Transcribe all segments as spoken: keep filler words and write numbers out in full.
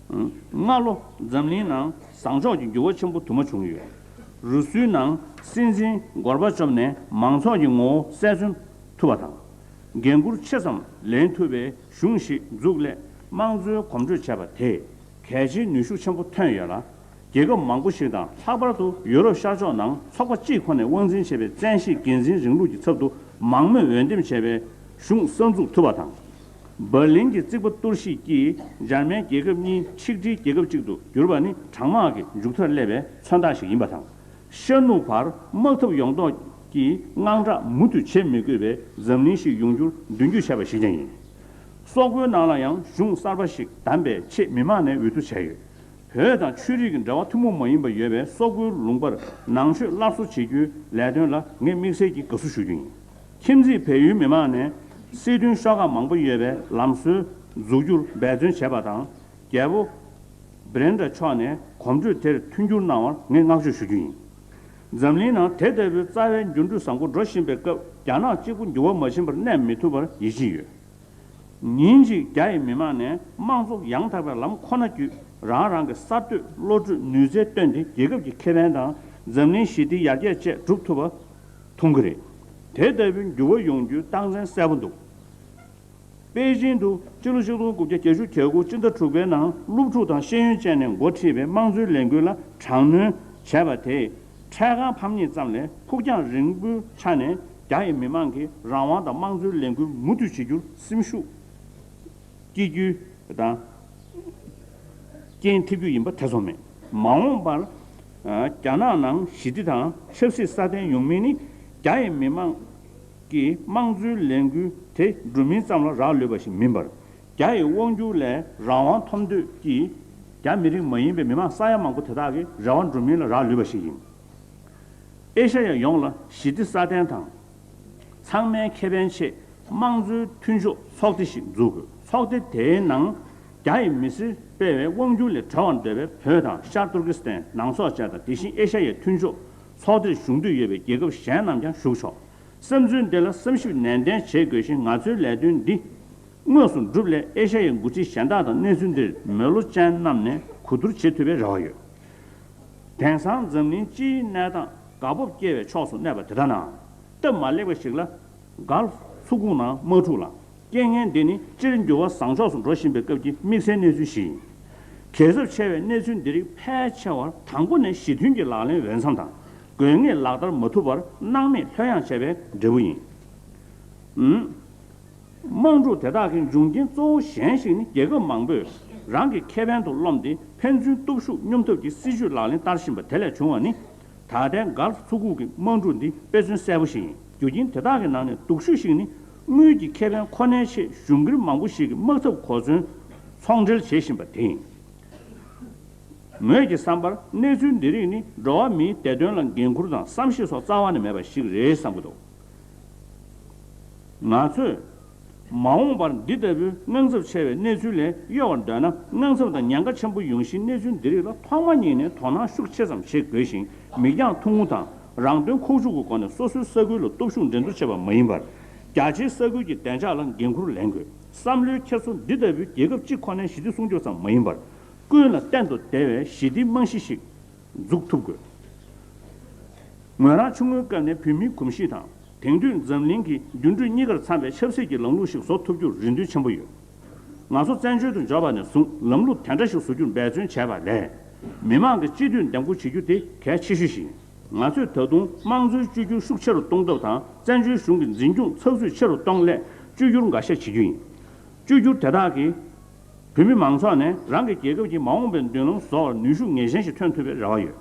སྔ་ལོ་འཛམ་གླིང་ནང་བཟང་ཕྱོགས་ཀྱི་འགྱུར་བ་ཆེན་པོ་དུ་མ་བྱུང་ཡོད། རུ་སུའི་ནང་སྲིད་འཛིན་གོར་བ་ཅོབ་ནས་མང་ཚོགས་ཀྱི་ངོ་བོ་གསལ་སྟོན་ཐུབ་པ་དང་། འགན་འཁུར་ཆེ་ཙམ་ལེན་ཐུབ་པའི་གཞུང་ཞིག་འཛུགས་སླད་དམངས་གཙོའི་གོམ་བགྲོད་བྱས་པ་དེས་གལ་ཆེའི་ནུས་ཤུགས་ཆེན་པོ་ཐོན་ཡོད་ལ། རྒྱལ་ཁབ་མང་པོ་ཞིག་དང་། ལྷག་པར་དུ་ཡུ་རོབ་ཤར་ཕྱོགས་ནང་ཚོགས་པ་གཅིག་ཁོ་ནས་དབང་འཛིན་བྱས་པའི་བཙན་ཤེད་འགན་འཛིན་རིང་ལུགས་ཀྱི་ཚབ་ཏུ་མང་མོས་འོས་འདེམས་བྱས་པའི་གཞུང་གསར་འཛུགས་ཐུབ་པ་དང་། འབར་ལིན་གྱི་རྩིག་པ་གཏོར་བཤིག་གིས་འཇར་མན་རྒྱལ་ཁབ་གཉིས་ཆིག་སྒྲིལ་རྒྱལ་ཁབ་གཅིག་ཏུ་གྱུར་པ་ནི་གྲང་དམག་གི་མཇུག་མཐར་སླེབས་པའི་མཚོན་རྟགས་ཤིག་ཡིན་པ་དང་། ཤར་ནུབ་བར་དམག་འཐབ་ཡོང་ཐབས་ཀྱི་དངངས་སྐྲག་མུ་མཐུད་བྱེད་མི་དགོས་པའི་འཛམ་གླིང་ཞིག་ཡོང་རྒྱུར་མདུན་སྐྱོད་བྱས་པ་ཞིག་ཀྱང་ཡིན། སོག་པོའི་ནང་ལ་ཡང་གཞུང་གསར་པ་ཞིག་བདམས་པའི་ཆེད་མི་མང་ནས་འོས་བསྡུ་བྱས་ཡོད། བོད་དང་ཆོས་རིག་གི་འབྲེལ་བ་ཐུན་མོང་མ་ཡིན་པ་ཡོད་པའི་སོག་པོའི་ལུང་པར་ནང་ཆོས་སླར་གསོ་བྱེད་རྒྱུའི་ལས་དོན་ལ་ངས་དམིགས་བསལ་གྱིས་དགའ་བསུ་ཞུ་རྒྱུ་ཡིན། ཁྱིམ་མཚེས་བལ་ཡུལ་མི་མང་ནས་སྲིད་དོན་ཤོག་ཁག་མང་པོ་ཡོད་པའི་ལམ་སྲོལ་འཛུགས་རྒྱུར་འབད་བརྩོན་བྱས་པ་དང་། རྒྱལ་པོ་བྷི་རེན་ཌ་མཆོག་ནས་གོམ་བགྲོད་དེར་མཐུན་འགྱུར་གནང་བར་ངས་བསྔགས་བརྗོད་ཞུ་རྒྱུ་ཡིན། འཛམ་གླིང་ནང་དེ་ལྟ་བུའི་རྩ་བའི་འགྱུར་འགྲོས་བཟང་པོ་འགྲོ་བཞིན་པའི་སྐབས། རྒྱ་ནག་གཅིག་པུ་འགྱུར་བ་མ་ཕྱིན་པར་གནས་མི་ཐུབ་པར་ཡིད་ཆེས་ཡོད། ཉིན་གཅིག་རྒྱ་ཡི་མི་དམངས་ནས་དམངས་གཙོ་ཡང་དག་པའི་ལམ་ཁོ་ན་བརྒྱུད། རང་རང་གི་གསར་གཏོད་བློ་གྲོས་ནུས་རྩལ་བཏོན་ཏེ། རྒྱལ་ཁབ་ཀྱི་ཁེ་ཕན་དང་། འཛམ་གླིང་ཞི་བདེ་ཡར་རྒྱས་བཅས་སྒྲུབ་ཐུབ་པ་མཐོང་གི་རེད། དེ་ལྟ་བུའི་འགྱུར་བ་ཡོང་རྒྱུའི་རྟགས་མཚན་གསལ་པོ་འདུག་པེ་ཅིང་དུ་སྤྱི་ལོ་ཆིག་སྟོང་དགུ་བརྒྱ་བརྒྱད་ཅུ་གྱ་དགུ་སྤྱི་ཟླ་དྲུག་པའི་ནང་སློབ་ཕྲུག་དང་ཤེས་ཡོན་ཅན་ནས་འགོ་ཁྲིད་པའི་དམངས་གཙོའི་ལས་འགུལ་ལ་དྲག་གནོན་བྱས་པ་དེས། འཕྲལ་ཁང་ཕམ་ཉེས་ཙམ་ལས་ཕུགས་རྒྱང་རིང་པོའི་ཆ་ནས་རྒྱ་ཡི་མི་དམངས་ཀྱིས་རང་དབང་དང་དམངས་གཙོའི་ལས་འགུལ་མུ་མཐུད་བྱེད་རྒྱུར་སེམས་ཤུགས་སྐྱེ་རྒྱུ་དང་། རྐྱེན་ཐེབས་རྒྱུ་ཡིན་པ་ཐེ་ཚོམ་མེད། མ་འོངས་པར་རྒྱ་ནག་ནང་ཞི་བདེ་དང་ཆབ་སྲིད་སྲ་བརྟན་ཡོང་མིན་ནི། རྒྱ་ཡི་མི་དམངས་ཀྱིས་དམངས་གཙོའི་ལས་འགུལ་དེ་སྒྲུབ་མིན་ཙམ་ལ་རག་ལུས་པ་ཞིག་མིན་པར། རྒྱ་ཡི་དབང་སྒྱུར་ལས་རང་དབང་ཐོབ་འདོད་ཀྱི་རྒྱ་མི་རིགས་མ་ཡིན་པའི་མི་དམངས་ས་ཡ་མང་པོ་དེ་དག་གི་རེ་བ་འགྲུབ་མིན་ལ་རག་ལུས་པ་ཞིག་ཡིན། ཨེ་ཤ་ཡ་ཡོངས་ལ་ཞི་བདེ་སྲ་བརྟན་དང་། ཚང་མའི་ཁེ་ཕན་ཆེད་དམངས་གཙོའི་མཐུན་ཕྱོགས་ཚོགས་སྡེ་ཞིག་འཛུགས་དགོས། ཚོགས་སྡེ་དེའི་ནང་རྒྱ་ཡི་མི་སེར་སྤེལ་བའི་དབང་སྒྱུར་ལས་གྲོལ་བར་འདོད་པའི་བོད་དང་ཤར་ཏུར་ཀི་སི་ཐན། ནང་སོག་བཅས་དང་། དེ་བཞིན་ཨེ་ཤ་ཡའི་མཐུན་ཕྱོགས་ཚོགས་སྡེར་ཞུགས་འདོད་ཡོད་པའི་རྒྱལ་ཁབ་གཞན་རྣམས་ཀྱང་ཞུགས་ཆོག་བསམ་ཚུལ་འདི་ལ་བསམ་ཞིབ་ནན་ཏན་བྱེད་དགོས་ཤིང་། ང་ཚོའི་ལས་དོན་འདི་དངོས་སུ་སྒྲུབ་སླད་ཨེ་ཤ་ཡའི་འགོ་ཁྲིད་གཞན་དག་དང་གནས་ཚུལ་འདིར་མི་ལོ་ཅན་རྣམས་ནས་གོ་བསྡུར་བྱེད་ཐུབ་པའི་རེ་བ་ཡོད། དེང་སང་འཛམ་གླིང་སྤྱིའི་གནས་སྟངས་དགའ་སྤོབས་སྐྱེ་བའི་ཕྱོགས་སུ་གནས་པ་དེ་དག་ནང་། སྟབས་མ་ལེགས་པ་ཞིག་ལ་གྷལ་ཕུ་མཚོ་ཁུག་ནང་དམག་འཁྲུག་ལངས། རྐྱེན་ངན་འདི་ནི་སྤྱིར་འགྱུར་བ་བཟང་ཕྱོགས་སུ་འགྲོ་བཞིན་པའི་སྐབས་ཀྱི་དམིགས་བསལ་གནས་ཚུལ་ཞིག་ཡིན། གལ་ཚབས་ཆེ་བའི་གནས་ཚུལ་འདི་རིགས་ཕལ་ཆེ་བར་དང་པོ་ནས་ཞི་མཐུན་གྱི་ལག་ལེན་འོས་འཚམ་དང་། དགོས་ངེས་ལག་བསྟར་མ་ཐུབ་པར་སྣང་མེད་ལྷོད་ཡངས་བྱས་པའི་འབྲས་བུ་ཡིན། ཨུམ། དམག་འཁྲུག་དེ་དག་གི་འབྱུང་རྐྱེན་གཙོ་བོ་གཞན་ཞིག་ནི། རྒྱལ་ཁབ་མང་པོས་རང་གི་ཁེ་ཕན་དུ་རློམ་སྟེ། ཕན་ཚུན་སྟོབས་ཤུགས་སྙོམས་ཐབས་ཀྱི་སྲིད་བྱུས་ལག་ལེན་བསྟར་བཞིན་པ་དེ་ལས་བྱུང་བ་ནི། ད་ལྟའི་གྷལ་ཕུ་མཚོ་ཁུག་གི་དམག་འཁྲུག་འདི་དཔེ་མཚོན་གསལ་པོ་ཞིག་ཡིན། རྒྱུ་རྐྱེན་དེ་དག་གི་ནང་ནས་སྡུག་ཤོས་ཤིག་ནི། དངུལ་གྱི་ཁེ་ཕན་ཁོ་ནའི་ཆེད་གཞུང་སྒེར་མང་པོ་ཞིག་གིས་དམག་འཐབ་གོ་མཚོན་ཚོང་འབྲེལ་བྱེད་བཞིན་པ་དེ་ཡིན། ངོས་ཀྱི་བསམ་པར། གནས་ཚུལ་འདི་རིགས་ནི་འགྲོ་བ་མིའི་བདེ་དོན་ལ་འགན་འཁུར་དང་བསམ་ཤེས་སོགས་རྩ་བ་ནས་མེད་པ་ཞིག་རེད་བསམ་གྱི་འདུག་ང་ཚོས་མ་འོངས་པར་འདི་ལྟ་བུའི་དངངས་འཚབ་ཆེ་བའི་གནས་ཚུལ་ལས་གཡོལ་བར་འདོད་ན། དངངས་འཚབ་དང་ཉེན་ཁ་ཆེན་པོ་ཡོང་གཞིའི་གནས་ཚུལ་འདི་རིགས་ལ་ཐོག་མ་ཉིད་ནས་དོ་སྣང་ཤུགས་ཆེ་ཙམ་བྱེད་དགོས་ཤིང་། མིག་རྒྱང་ཐུང་ངུ་དང་རང་དོན་ཁུག་ཀྱོག་གི་སྒོ་ནས་སོ་སོའི་ས་ཁུལ་ལ་སྟོབས་ཤུགས་འགྲན་བསྡུར་བྱེད་པ་མ་ཡིན་པར། རྒྱ་ཆེའི་ས་ཁུལ་གྱི་བདེ་འཇགས་ལ་འགན་འཁུར་ལེན་དགོས། བསམ་བློའི་འཁྱེར་སོ་འདི་ལྟ་བུའི་རྒྱལ་ཁབ་གཅིག་ཁོ་ནའི་ཞི་བདེ་སྲུང་སྐྱོབ་ཙམ་མ་ཡིན་པར། ཀུན་ལ་བརྟེན་དུ་བདེ་བའི་ཞི་བདེའི་རྨང་གཞི་ཞིག་འཛུགས་ཐུབ་དགོས། ངོས་རང་ཆུང་ངུའི་སྐབས་ནས་བོད་མིའི་གོམས་གཤིས་དང་། དེང་དུས་འཛམ་གླིང་གི་འགྱུར་འགྲོས་གཉིས་ཀར་འཚམ་པའི་ཆབ་སྲིད་ཀྱི་ལམ་ལུགས་ཤིག་བཟོ་ཐུབ་རྒྱུར་རེ་འདུན་ཆེན་པོ་ཡོད། ང་ཚོ་བཙན་བྱོལ་དུ་འབྱོར་བ་ནས་བཟུང་། ལམ་ལུགས་དེ་འདྲ་ཞིག་བཟོ་རྒྱུར་འབད་བརྩོན་བྱས་པ་ལས། མི་དམངས་ཀྱི་སྤྱི་འཐུས་འདེམས་བསྐོ་བྱེད་རྒྱུ་དེ་གལ་ཆེ་ཤོས་ཤིག་ཡིན། ང་ཚོས་ད་དུང་དམངས་གཙོའི་བཅོས་བསྒྱུར་ཤུགས་ཆེ་རུ་གཏོང་ཐབས་དང་། བཙན་བྱོལ་གཞུང་གི་འཛིན་སྐྱོང་ཚགས་ཚུད་ཆེ་རུ་གཏོང་སླད་བཅོས་བསྒྱུར་འགའ་ཤས་བྱེད་རྒྱུ་ཡིན། བཅོས་བསྒྱུར་དེ་དག་གིས་བོད་མི་མང་ཚོགས་ནས་རང་གི་རྒྱལ་ཁབ་ཀྱི་མ་འོངས་པའི་མདུན་ལམ་བཟོ་བར་ནུས་ཤུགས་ངེས་ཅན་ཞིག་ཐོན་ཐུབ་པའི་རེ་བ་ཡོད།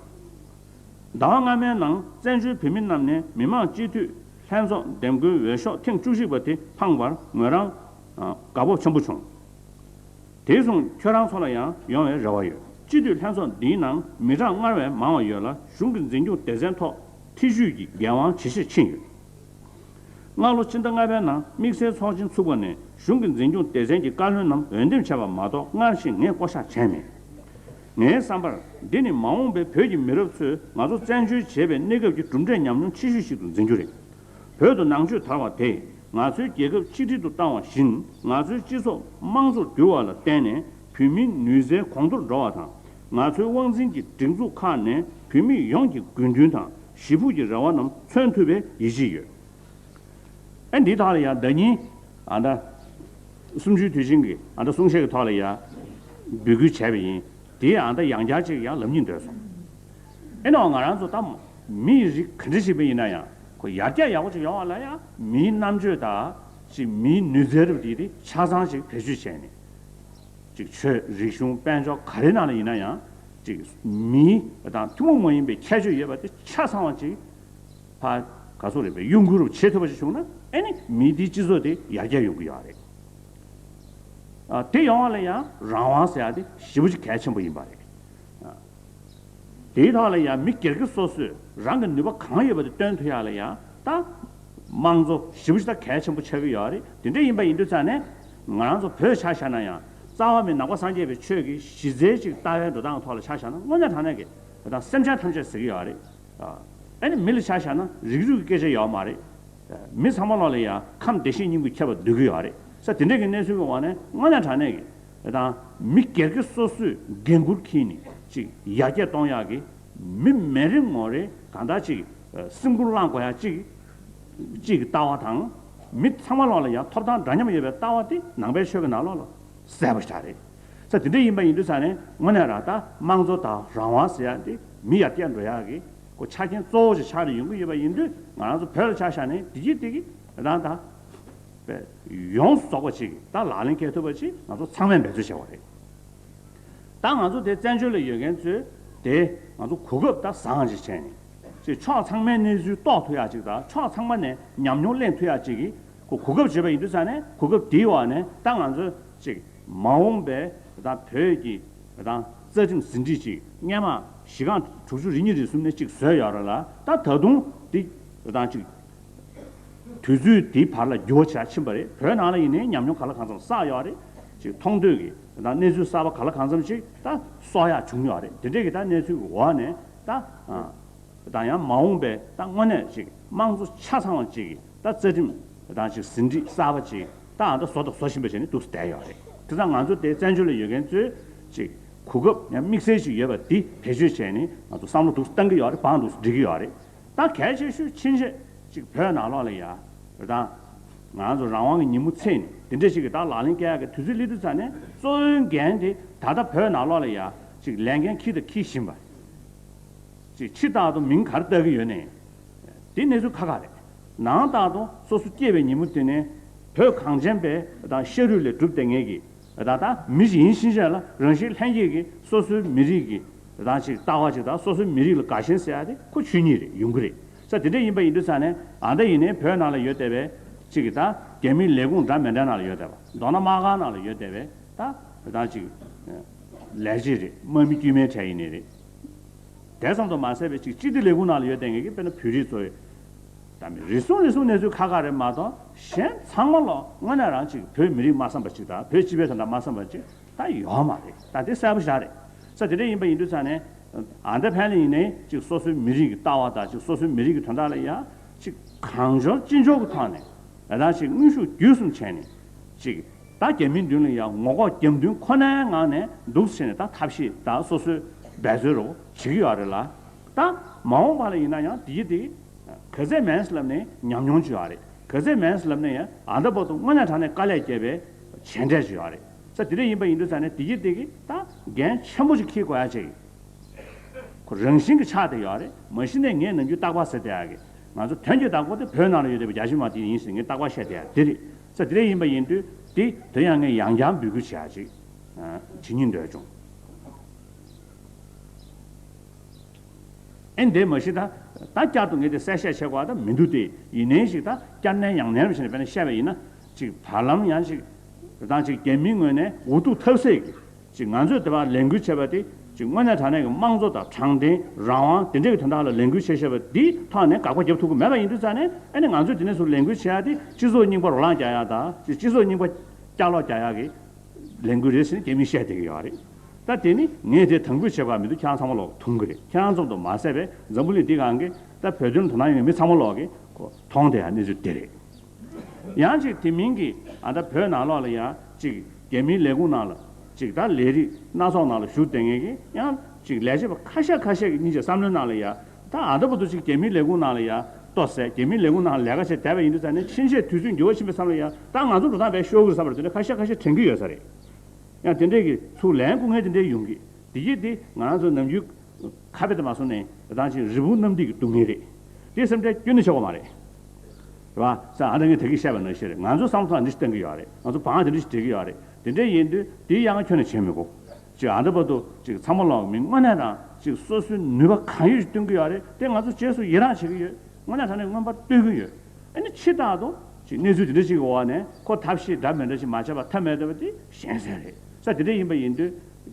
ཟླ་བ་སྔ་མའི་ནང་བཙན་བྱོལ་བོད་མི་རྣམས་ནས་མི་དམངས་སྤྱི་འཐུས་ལྷན་ཚོགས་འདེམས་བསྐོའི་འོས་ཤོག་ཐེངས་བཅུ་གཅིག་པ་དེ་འཕངས་པར་ངོས་རང་དགའ་སྤོབས་ཆེན་པོ་བྱུང་། དེ་བཟུང་ཁྱོད་རང་ཚོ་ལ་ཡང་ཡོང་བའི་རེ་བ་ཡོད། སྤྱི་འཐུས་ལྷན་ཚོགས་འདིའི་ནང་མི་གྲངས་སྔར་བས་མང་བ་ཡོད་ལ། གཞུང་གི་འཛིན་སྐྱོང་སྡེ་ཚན་ཐོག་ཐེ་བྱུས་ཀྱི་འགན་དབང་ཇེ་ཆེར་ཕྱིན་ཡོད། སྔ་ལོ་ཕྱི་ཟླ་ལྔ་པའི་ནང་དམིགས་བསལ་ཚོགས་ཆེན་ཚུགས་པ་ནས་གཞུང་གི་འཛིན་སྐྱོང་སྡེ་ཚན་གྱི་བཀའ་བློན་རྣམས་འོས་འདེམས་བྱས་པ་མ་གཏོགས། སྔར་བཞིན་ངས་བསྐོ་བཞག་བྱས་མེད། ངའི་བསམ་པར། འདི་ནི་མ་འོངས་པའི་བོད་ཀྱི་མི་རབས་ཚོས་ང་ཚོ་བཙན་བྱོལ་བྱེད་པའི་གནས་སྐབས་ཀྱི་གྲུབ་འབྲས་ཉམས་མྱོང་ཆེ་ཤོས་ཤིག་ཏུ་འཛིན་རྒྱུ་རེད། བོད་དུ་ནང་ཆོས་དར་བ་དེས་ང་ཚོའི་རྒྱལ་ཁབ་ཆིག་སྒྲིལ་དུ་བཏང་བ་བཞིན། ང་ཚོའི་སྤྱི་ཚོགས་དམངས་གཙོར་བསྒྱུར་བ་ལ་བརྟེན་ནས། བོད་མིའི་ནུས་རྩལ་གོང་མཐོར་འགྲོ་བ་དང་། ང་ཚོའི་དབང་འཛིན་གྱི་སྒྲིག་འཛུགས་ཁག་ནས་བོད་མི་ཡོངས་ཀྱི་དགོས་འདུན་དང་ཞེ་ཕུགས་ཀྱི་རེ་བ་རྣམས་མཚོན་ཐུབ་པའི་ཡིད་ཆེས་ཡོད། ཨ་འདི་དག་ལ་ཡང་ཟླ་ཉིན་ཨ་ད་གསུམ་བཅུའི་དུས་ཆེན་གྱི་ཨ་ད་གསུང་བཤད་ཀྱི་ཐོག་ལ་ཡང་འབོད་སྐུལ་བྱས་པ་ཡིན། དེའི་ཨ་ད་ཡང་བསྐྱར་ཅིག་ཡང་ལབ་སྙིང་འདོད་སོང་། ཨེ་ནའང་ང་རང་ཚོ་ད་མིའི་རིགས་ག་འདྲ་ཞིག་པ་ཡིན་ན་ཡང་ཁོ་ཡར་རྒྱས་ཡག་པོ་ཅིག་ཡོང་བ་ལ་ཡང་མིའི་རྣམ་དཔྱོད་དང་ཅིག་མིའི་ནུས་རྩལ་རབ་དེ་དེ་ཆ་ཚང་ཅིག་བེད་སྤྱོད་བྱས་ནས། ཅིག་ཆོས་རིག་གཞུང་དཔལ་འབྱོར་ག་རེ་ནང་ལ་ཡིན་ན་ཡང་ཅིག་མིའི་དང་ཐུན་མོང་མ་ཡིན་པའི་ཁྱད་ཆོས་ཡོད་པ་དེ་ཆ་ཚང་བ་ཅིག་ཕ་ག་ཚོད་རེད་པས་གཡོ་འགུལ་རུ་བྱེད་ཐུབ་པ་ཞིག་བྱུང་ན། ཨེ་ནི་མི་དེའི་སྤྱི་ཚོགས་དེ་ཡར་རྒྱས་ཡོང་གི་ཡོད་རེད། ཨ་དེ་ཡོང་བ་ལ་ཡང་རང་དབང་ཟེར་ཡ་དེ་ཞེ་པོ་ཅིག་གལ་ཆེན་པོ་ཡིན་པ་རེད། ཨ་དེའི་ཐོག་ལ་ཡང་མི་སྒེར་གྱི་སོ་སོས་རང་གི་ནུས་པ་གང་ཡོད་པ་དེ་བཏོན་ཐུབ་ཡ་ལ་ཡང་ད་དམངས་གཙོ་ཞེ་པོ་ཅིག་ད་གལ་ཆེན་པོ་ཆགས་ཀྱི་ཡོད་རེད། དེ་འདྲ་ཡིན་པ་ཡིན་དུས་ཙང་ནས་ང་རང་ཚོ་བོད་ཆ་བཞག་ན་ཡང་རྩ་བ་མི་ནང་པ་སངས་རྒྱས་པའི་ཆོས་ཀྱི་གཞི་རྩའི་ཅིག་ལྟ་བའི་འགྲོ་སྟངས་ཐོག་ལ་ཆ་བཞག་ན་དངོས་གནས་དྲང་གནས་ཀྱི་ད་སེམས་ཅན་ཐམས་ཅད་ཟེར་གྱི་ཡོད་རེད། ཨ་ནི་མི་ལ་ཆ་བཞག་ན་རིགས་རུས་ཀྱི་སྐད་ཆ་ཡོད་མ་རེད། མི་ཚང་མ་ལོག་ལ་ཡང་ཁམས་བདེ་གཤེགས་སྙིང་པོས་ཁྱབ་པ་འདོད་ཀྱི་ཡོད་རེད། ས་དེ་འདྲ་གི་གནས་ཚུལ་གྱི་འོག་ནས་དངོས་གནས་དྲང་གནས་ཀྱི་དང་མི་སྒེར་གྱི་སོ་སོས་འགན་འཁུར་འཁྱེར་ནས་ཅིག་ཡར་རྒྱས་གཏོང་ཡག་གི་མི་མི་རེ་ངོ་རེ་གང་ལྟར་ཅིག་སེམས་ཁུར་བླངས་དགོས་ཡག་ཅིག་ཅིག་གི་ལྟ་བ་དང་། མི་ཚང་མ་ལོག་ལ་ཡང་ཐོབ་ཐང་འདྲ་མཉམ་ཡོད་པའི་ལྟ་བ་དེ་ནང་པའི་ཆོས་ཀྱི་ནང་ལོགས་ལ་གསལ་པོ་ཞིག་རེད། ས་དེ་འདྲ་ཡིན་པ་ཡིན་དུས་ས་ནས་དངོས་གནས་རང་ད་དམངས་གཙོ་དང་རང་དབང་ཟེར་ཡག་དེ་མི་ཡར་རྒྱས་འགྲོ་ཡག་གི་ཁོ་ཆ་རྐྱེན་གཙོ་བོ་ཞིག་ཆགས་ནས་ཡོང་གི་ཡོད་པ་ཡིན་དུས། ང་རང་ཚོ་བོད་ལ་ཆ་བཞག་ནས་དེ་གྱིས་དེ་གི་རང་ད་པའི་ཡོངས་སུ་རྫོགས་པ་ཅིག་ད་ལག་ལེན་འཁེལ་ཐུབ་པ་ཅིག་ང་ཚོ་ཚང་མས་འབད་རྩོལ་བྱེད་དགོས་རེད། ད་ང་ཚོ་དེ་བཙན་བྱོལ་ལ་ཡོད་མཁན་ཚོས་དེ་ང་ཚོ་གོ་སྐབས་ད་བཟང་ཅིག་བྱས་ནས་ཅིག་ཕྱོགས་ཚང་མའི་གནས་ཚུལ་རྟོགས་ཐུབ་ཡག་ཅིག་དང་ཕྱོགས་ཚང་མ་ནས་ཉམས་མྱོང་གླེང་ཐུབ་ཡག་ཅིག་གི་གོ་གོ་སྐབས་བྱས་པ་ཡིན་དུས་ས་ནས་གོ་སྐབས་དེའི་འོག་ནས་ད་ང་ཚོས་ཅིག་མ་འོངས་པའི་ད་བོད་ཀྱི་ད་རྩ་ཁྲིམས་ཟིན་བྲིས་ཅིག་སྔོན་མ་གཞི་རྐང་དྲུག་ཅུ་རེ་གཉིས་རེ་གསུམ་ནས་ཅིག་བཟོས་ཡོད་རེད་ལ། ད་ད་དུང་དེ་ད་ཅིག་དུས་ཚོད་དེའི་བར་ལ་འགྱུར་བ་ཆེ་ཕྱིན་པ་རེད། བོད་ནང་ལ་ཡིན་ནའི་ཉམས་མྱོང་ག་ལ་གང་འཚམ་བསགས་ཡོད་རེད། ཅིག་མཐོང་ཐོས་ཀྱི་ད་གནས་ཚུལ་གསར་པ་ག་ལ་གང་འཚམ་ཅིག་ད་གསོག་ཡག་བྱུང་ཡོད་རེད། དེ་འདྲས་ཀྱི་ད་གནས་ཚུལ་གྱི་འོག་ནས་ད་ད་ཡང་མ་འོངས་པའི་ད་དངོས་གནས་ཅིག་དམངས་གཙོ་ཆ་ཚང་བ་ཅིག་གི་ད་རྩ་ཁྲིམས་ད་ཅིག་ཟིན་བྲིས་གསར་པ་ཅིག་ད་ཨ་ད་བཟོ་དང་བཟོ་བཞིན་པ་བྱས་ནས་འདུག་སེ་བསྡད་ཡོད་རེད། དེ་ཙང་ང་ཚོ་དེ་བཙན་བྱོལ་ལ་ཡོད་མཁན་ཚོས་ཅིག་གོ་སྐབས་ཡང་དམིགས་བསལ་ཅིག་ཡོད་པ་འདི་བེད་སྤྱོད་བྱས་ནས་ང་ཚོ་བསམ་བློ་འདུག་སེ་བཏང་གི་ཡོད་རེད། བང་འདུག་སེ་སྒྲིག་གི་ཡོད་རེད། ད་གལ་ཆེ་ཤོས་ཕྱིན་ཆད་ཅིག་བོད་ནང་ལོགས་ལ་ཡ་རེད་དང་། ང་ཚོ་རང་དབང་གི་ཉིན་མོ་ཚེས་ནས་དེ་འདྲ་ཞིག་གི་ད་ལག་ལེན་བཀལ་ཡག་གི་དུས་ཚོད་སླེབས་དུས་ཙ་ནས་གཙོ་བོའི་འགན་དེ་ད་ལྟ་བོད་ནང་ལོགས་ལ་ཡ་ཅིག་ལས་འགན་འཁྱེར་དང་འཁྱེར་བཞིན་པ། ཅིག་ཕྱི་ལྟར་དུ་མིང་ག་རེ་བཏགས་ཀྱི་ཡོད་ནའི། དེ་གནས་ཚུལ་ཁག་ཁག་རེད། ནང་ལྟར་དུ་སོ་སོ་སྐྱེས་པའི་ཉིན་མོ་དེ་ནས་བོད་གངས་ཅན་པའི་དང་ཤ་རུས་ལས་གྲུབ་བསྡད་མཁན་གྱི་ད་ལྟ་མི་ཞིག་ཡིན་ཕྱིན་ཆད་ལ་རང་བཞིན་ལྷན་སྐྱེས་ཀྱི་སོ་སོའི་མི་རིགས་ཀྱི་ད་ཅིག་ལྟ་བ་ཅིག་དང་སོ་སོའི་མི་རིགས་ལ་དགའ་ཞེན་ཟེར་ཡ་དེ་ཁོ་ཆོས་ཉིད་རེད། ཡོང་གི་རེད། ས་དེ་འདྲ་ཡིན་པ་ཡིན་དུས་ཙ་ནས་ཨ་ད་ཡིན་ནའི་བོད་ནང་ལ་ཡོད་བསྡད་པའི་ཅིག་གི་ད་རྒྱ་མིའི་ལས་ཁུངས་འདྲ་མི་འདྲ་ནང་ལ་ཡོད་བསྡད་པ། མདོར་ན་དམག་ཁང་ནང་ལ་ཡོད་བསྡད་པའི་ད་ད་ཅིག་ལས་བྱེད་རེད། དམག་མི་དཀྱུས་མའི་གྲས་ཡིན་ནའི་རེད། དེ་ཙམ་དུ་མ་ཟད་པའི་ཅིག་སྤྱི་བདེ་ལས་ཁུངས་ནང་ལ་ཡོད་བསྡད་མཁན་གྱི་དཔེར་ན་བོད་རིགས་ཚོ་ཡོད། ད་མི་རེ་ཟུང་རེ་ཟུང་གནས་ཚུལ་ཁག་ཁག་རེད་མ་གཏོགས་གཞན་ཚང་མ་ལོག་དངོས་གནས་རང་ཅིག་བོད་མི་རིགས་མ་བསམ་པ་ཅིག་དང་བོད་སྤྱི་པའི་དོན་དག་མ་བསམ་པ་ཅིག་ད་ཡོད་མ་རེད། ད་དེ་གསལ་པོ་ཞིག་རེད། ས་དེ་འདྲ་ཡིན་པ་ཡིན་དུས་ཙ་ནས་ཨ་ད་ཕན་ལ་ཡིན་ནའི་ཅིག་སོ་སོའི་མི་རིགས་ཀྱི་ལྟ་བ་དང་ཅིག་སོ་སོའི་མི་རིགས་ཀྱི་དོན་དག་ལ་ཡང་ཅིག་གང་འབྱོར་ཅི་འབྱོར་གྱི་ཐོག་ནས་ཨ་ད་ཅིག་དངོས་ཤུགས་བརྒྱུད་གསུམ་བྱས་ནས་ཅིག་ད་རྒྱ་མིའི་མདུན་ལ་ཡང་ངོ་ལྐོག་རྒྱབ་མདུན་ཁོ་ནའི་ངང་ནས་འདུག་ཟེར་ནས་ད་ཐབས་ཤེས་ད་སོ་སོའི་འབད་རྩོལ་རོགས་བྱེད་ཀྱི་ཡོད་རེད་ལ། ད་མ་འོངས་པ་ལ་ཡིན་ན་ཡང་དེ་གི་དེ་ག་ཚད་མིན་ལབ་ནས་ཉམས་མྱོང་ཅིག་ཡོད་རེད། ག་ཚད་མིན་ལབ་ན་ཡང་ཨ་ད་བར་དུ་དངོས་གནས་དྲང་གནས་དཀའ་ལས་བརྒྱབ་པའི་བྱས་འབྲས་ཅིག་ཡོད་རེད། ས་དེ་འདྲ་ཡིན་པ་ཡིན་དུས་ཙ་ནས་དེ་གི་དེ་གི་ད་འགན་ཆེན་པོ་ཅིག་འཁྱེར་དགོས་ཡ་ཅིག་ཁོ་རང་བཞིན་གྱི་ཆགས་བསྡད་ཡོད་རེད། མ་གཞི་ནས་ངས་ནམ་རྒྱུན་རྟག་པར་ཟེར་བསྡད་ཡག་གི་ང་ཚོ་དོན་གྱི་བདག་པོ་དེ་བོད་ནང་ལ་ཡོད་བསྡད་པའི་རྒྱ་ཆེ་མ་དེ་ཡིན་ཟེར་ངས་རྟག་པར་བཤད་བསྡད་ཡག་དེ་རེད། ས་དེ་འདྲ་ཡིན་པ་ཡིན་དུས་དེ་དེ་ཡང་ངས་ཡང་བསྐྱར་འབོད་སྐུལ་བྱེད་ཡག་ཅིག་བྱེད་སྙིང་འདོད་བྱུང་། ཨེ་འདས་མ་གཞི་ད་ད་བསྐྱར་དུ་ངས་དེ་གསལ་བཤད་བྱེད་དགོས་ད་མི་འདུག་སྟེ། ཡིན་ནའི་ཞིག་ད་བསྐྱར་ནས་ཡང་ནས་བྱས་ནས་དཔེར་ན་བཤད་པ་ཡིན་ན་ཅིག་བར་ལམ་ཡང་ཅིག་དང་ཅིག་རྒྱ་མིའི་ངོས་ནས་འུ་ཐུག་ཐབས་ཟད་ཀྱི་ཅིག་ང་ཚོས་དེ་བར་ལས་འགུལ་བྱས་པ་དེ་ཅིག་དངོས་གནས་དྲང་གནས་ཀྱི་དམངས་གཙོ་དང་དྲང་བདེན་རང་དབང་དེ་འདྲའི་གི་དོན་དག་ལ་ལས་འགུལ་བྱས་བྱས་པ་འདིའི་ཐོག་ནས་དགག་པ་རྒྱབ་ཐུབ་ཀྱི་མེད་པ་ཡིན་དུས་ཙང་ནས། ཨ་ནི་ང་ཚོས་དེ་ནས་ཚུར་ལས་འགུལ་བྱེད་ཡ་དེ་སྤྱི་ཚོགས་རྙིང་པ་རོ་ལངས་རྒྱག་ཡ་དང་ཅིག་སྤྱི་ཚོགས་རྙིང་པ་བསྐྱར་ལོག་རྒྱག་ཡ་གི་ལས་འགུལ་རེད་ཟེར་ནས་རྒྱ་མིས་བཤད་བསྡད་ཀྱི་ཡོད་རེད། ད་དེ་ནི་ངས་དེ་དང་འབུད་བྱེད་དགོས་མི་འདུག་ཁྱེད་རང་ཚང་མ་ལོག་མཐོང་གི་རེད། ཁྱེད་རང་ཙམ་དུ་མ་ཟད་པའི་འཛམ་བུ་གླིང་འདི་སྒང་གི་ད་བོད་དོན་ལ་དོ་སྣང་ཡོད་མཁན་མི་ཚང་མ་ལོག་གིས་ཁོ་མཐོང་བསྡད་ཡ་གནས་ཚུལ་དེ་རེད། ཡང་ཅིག་དེ་མིན་གྱི་ཨ་ད་བོད་ནང་ལོགས་ལ་ཡང་ཅིག་རྒྱ་མིའི་ལས་ཁུངས་ནང་ལ་ ཅིག་ད་ལས་རིགས་སྣ་ཚོགས་ནང་ལ་ཞུགས་བསྡད་མཁན་གྱི་ཡང་ཅིག་ལས་བྱེད་པ་ཁ་ཤས་ཁ་ཤས་ཀྱི་སྙིང་རྗེ་བསམ་བློའི་ནང་ལ་ཡ། ད་ཨ་ད་བར་དུ་ཅིག་རྒྱ་མིའི་ལས་ཁུངས་ནང་ལ་ཡ་ལྟོ་ཟས། རྒྱ་མིའི་ལས་ཁུངས་ནང་ལ་ལས་ཀ་བྱས་བསྡད་པ་ཡིན་དུས་ཙང་ནས་ཕྱིན་ཆད་དུས་ཚོད་འགྱུར་བ་ཕྱིན་པའི་མཚམས་ལ་ཡ། ད་ང་ཚོ་འགྲོ་སྟངས་དཔེ་ཤོར་གི་རེད་བསམ་པ་དེ་འདྲ་ཁ་ཤས་ཁ་ཤས་དྲན་གྱི་ཡོད་ས་རེད། ཡང་དེ་འདྲས་ཀྱི་ཚུར་ལན་སྐུ་ངལ་དེ་འདྲས་ཡོང་གི། དེ་གྱིས་དེ་ང་རང་ཚོ་ནམ་རྒྱུན་ཁ་དཔེ་དེ་མ་སོང་ནས་ད་ཅིག་རི་བོང་གནམ་རྡིབ་ཀྱི་སྡུག་བསྔལ་རེད། དེ་སེམས་ཁྲལ་ཁྱོན་ནས་བྱེད་དགོས་མ་རེད། རེད་བ། ས་ཨ་ད་ངས་ད་གིན་བཤད་པ་ནང་བཞིན་རེད། ང་ཚོ་བསམ་བློ་འདི་ཞིག་གཏོང་གི་ཡོད་རེད། ང་ཚོ་བང་དེ་འདྲ་ཞིག་བྲེག་གི་ཡོད་རེད། དེ་འདྲ་ཡིན་དུས་དེ་ཡང་ཁྱོན་ནས་བྱེད་མི་དགོས། ཅིག་ཨ་ད་བར་དུ་ཅིག་ཚང་མ་ལོག་མི་དངོས་གནས་དྲང་ཅིག་སོ་སོའི་ནུས་པ་གང་ཡོད་ཅིག་བཏོན་གི་ཡོད་རེད། དེ་ང་ཚོ་རྗེས་སུ་ཡི་རང་བྱེད་ཀྱི་ཡོད། དངོས་གནས་དྲང་གནས་མངོན་པར་བསྟོད་ཀྱི་ཡོད། ཨ་ནི་ཕྱི་ལྟར་དུ་ཅིག་གནས་ཚུལ་དེ་འདྲ་ཞིག་གི་འོག་ནས་ཁོ་ཐབས་ཤེས་འདྲ་མི་འདྲ་ཞིག་མ་བྱས་པ་ཐབས་མེད་བསྡད་པ་དེ་གཞན་སེམས་རེད། ས་དེ་འདྲ་ཡིན་པ་ཡིན་དུས་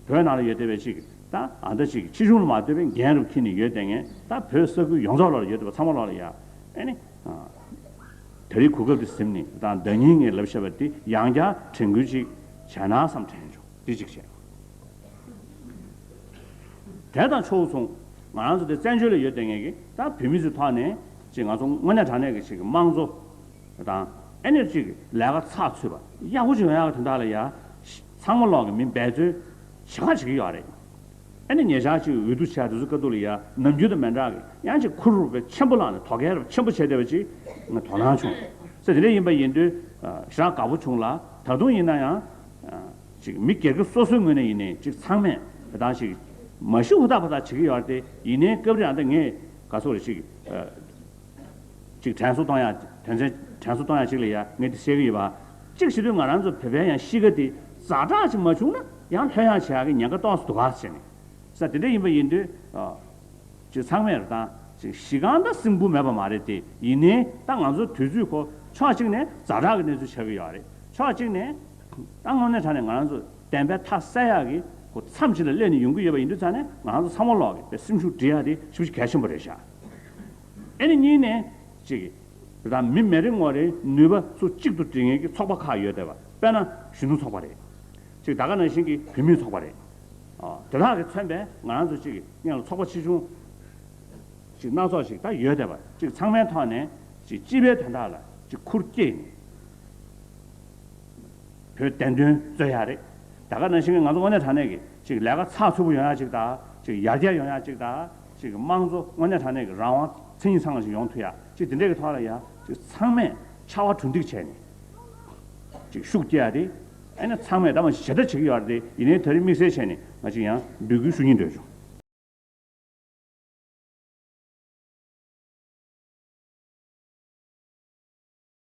བོད་ནང་ལ་ཡོད་བསྡད་པའི་ཅིག་ད་ཨ་ད་ཅིག་ཕྱི་གཞུང་ལ་མ་ལྟོས་པའི་རྒན་རབས་འཁྱེར་ནས་ཡོད་བསྡད་མཁན་ད་བོད་ས་ཁུལ་ཡོངས་རྫོགས་ལ་ཡོད་བསྡད་པ་ཚང་མ་ལོག་ལ་ཡ། ཨ་ནི་ད་རེས་གོ་སྐབས་དེ་ཟིན་ནས་ད་ཟླ་ཉིན་ངས་ལབ་བཤད་པ་དེ་ཡང་བསྐྱར་དྲན་སྐུལ་ཅིག་བྱས་ན་བསམ་དྲན་བྱུང་། དེ་གཅིག་བྱས། དེ་དང་ཕྱོགས་མཚུངས་ང་རང་ཚོ་དེ་བཙན་བྱོལ་ལ་ཡོད་བསྡད་མཁན་གྱི་ད་བོད་མི་ཚོའི་ཐོག་ནས་ཅིག་ང་ཚོ་དངོས་གནས་དྲང་གནས་ཀྱི་ཅིག་དམངས་གཙོ་དང་ཨ་ནི་ཅིག་ལས་ཀ་ཚགས་ཚུད་པ་ཡག་པོ་ཅིག་ཡོང་ཡག་གི་དོན་དག་ལ་ཡ། ཚང་མ་ལོག་གི་མི་འབད་བརྩོན་ཇེ་ཁ་བྱེད་ཀྱི་ཡོད་རེད། ཨ་ནི་ཉེ་ཆར་ཅིག་འོས་བསྡུ་བྱས་དེ་ཚོ་སྐབས་ཐོག་ལ་ཡ་ནམ་རྒྱུན་དང་མི་འདྲ་གི་ཡང་ཅིག་ཁུར་རུ་བས་ཆེན་པོ་བླངས་ནས་དོ་གལ་རུ་ཆེན་པོ་བྱས་བསྡད་པ་ཅིག་ང་དོ་སྣང་བྱུང་། ས་དེ་འདྲ་ཡིན་པ་ཡིན་དུས་ཞེ་དྲག་དགའ་པོ་བྱུང་ལ། ད་དུང་ཡིན་ན་ཡང་། ཅིག་མི་སྒེར་གྱི་སོ་སོའི་ངོས་ནས་ཡིན་ནའི་ཅིག་ཚང་མས་ད་ཅིག་མ་ཤི་ཧུར་ཐག་ཕར་ཐག་བྱེད་ཀྱི་ཡོད་རེད་དེ། ཡིན་ནའི་སྐབས་རེ་ཨ་ད་ངས་ག་སོག་རེ་ཅིག་ཅིག་དྲན་གསོ་གཏོང་ཡ། དོན་ཚན་དྲན་གསོ་གཏོང་ཡ་ཅིག་ལ་ཡ་ངས་དེ་བཤད་ཀྱི་ཡོད་པ། ཅིག་བྱེད་དུས་ང་རང་ཚོ་བོད་པའི་ཡང་གཤིས་ཀ་དེ་ཛ་དྲག་ཅིག་མ་བྱུང་ན་ཡང་ལྷོད་ཡངས་བྱེད་ཡག་གི་ཉེན་ཁ་ཏོག་ཙམ་འདུག་ག་ཟེར་ནས། ས་དེ་འདྲ་ཡིན་པ་ཡིན་དུས། ཅིག་ཚང་མས་རེད་ད། ཅིག་གཞི་རྐང་ད་སེམས་ཁུར་མེད་པ་མ་རེད་དེ། ཡིན་ནའི་ད་ང་ཚོ་དུས་ཚོད་ཁོ་ཕྱོགས་གཅིག་ནས་ཛ་དྲག་གི་གནས་ཚུལ་ཆགས་ཀྱི་ཡོད་རེད། ཕྱོགས་གཅིག་ནས་ད་དངོས་གནས་དྲང་གནས་ང་རང་ཚོ་བདེན་པའི་མཐའ་གསལ་ཡག་གི་ཁོ་མཚམས་གཅིག་ལ་སླེབས་ནས་ཡོང་གི་ཡོད་པ་ཡིན་དུས་ཙང་ནས་ང་རང་ཚོ་ཚང་མ་ལོག་གི་དཔེ་སེམས་ཤུགས་སྒྲིལ་ཡག་དེ་ཞེ་པོ་ཅིག་གལ་ཆེན་པོ་རེད་ཤག་ཨ་ནི་གཉིས་ནས་ཅིག་རེད་ད། མི་མི་རེ་ངོ་རེའི་ནུས་པ་ཚོ་གཅིག་ཏུ་སྒྲིལ་མཁན་གྱི་ཚོགས་པ་ཁག་ཡོད་བསྡད་པ། དཔེར་ན་གཞོན་ནུ་ཚོགས་པ་རེད། ཅིག་ད་ག་ནང་བཞིན་གྱི་བུད་མེད་ཚོགས་པ་རེད། ཨ། དེ་དག་གིས་མཚོན་པའི་ང་རང་ཚོ་གཅིག་གི་སྔོན་ལ་ཚོགས་པ་ཆེ་ཆུང་ཅིག་སྣ་ཚོགས་ཤིག་ད་ཡོད་བསྡད་པ། ཅིག་ཚང་མའི་ཐོག་ནས་ཅིག་སྤྱི་པའི་དོན་དག་ལ་ཅིག་ཁུར་བསྐྱེད་ནས་བོད་བདེན་དོན་རྩོད་ཡག་རེད། ད་ག་ནང་བཞིན་གྱི་ང་ཚོ་དངོས་གནས་དྲང་གནས་ཀྱི་ཅིག་ལས་ཀ་ཚགས་ཚུད་པོ་ཡོང་ཡག་ཅིག་དང་། ཅིག་ཡར་རྒྱས་ཡོང་ཡག་ཅིག་དང་། ཅིག་དམངས་གཙོ་དངོས་གནས་དྲང་གནས་ཀྱི་རང་དབང་མཚན་ཉིད་ཚང་བ་ཞིག་ཡོང་ཐུབ་ཡག་ཅིག་དེ་འདྲས་ཀྱི་ཐོག་ལ་ཡ་ཅིག་ཚང་མས་ཕྱར་བ་གྲུ་འདེགས་བྱས་ནས་ཅིག་ཤུགས་བསྐྱེད་ཡག་དེ། ཨ་ནི་ཚང་མས་ད་མ་ཞེ་དྲག་བྱེད་ཀྱི་ཡོད་རེད་དེ། ཡིན་ནའི་ད་རེས་དམིགས་བསལ་བྱས་ནས་ང་ཅིག་ཡང་འབོད་སྐུལ་ཞུ་སྙིང་འདོད་བྱུང་།